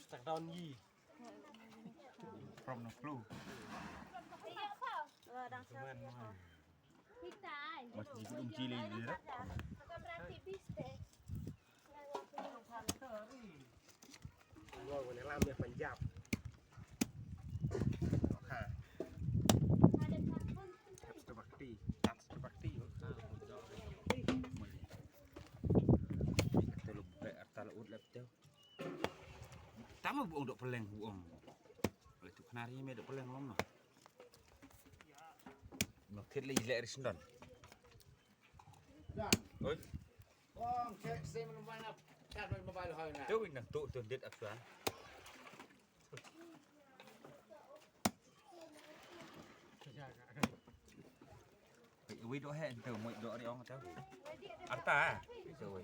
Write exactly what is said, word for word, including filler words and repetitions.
Stak down yi. From no clue. Mas ni belum cili dia. Gua gua lam ya Punjab. Ha. That's the bakti. That's the bakti. Telo be arta la ut lep teo. Tama buong dok peleng buong. Oleh tu kenari me dok peleng long no. No kit le le risndon. Oi. Ong kek sim lu mana. Chat main mobile hoi na. Tu win nang tu tu dit aksuan. Wi do he tu mo do ri ong tu. Arta. Tu wi.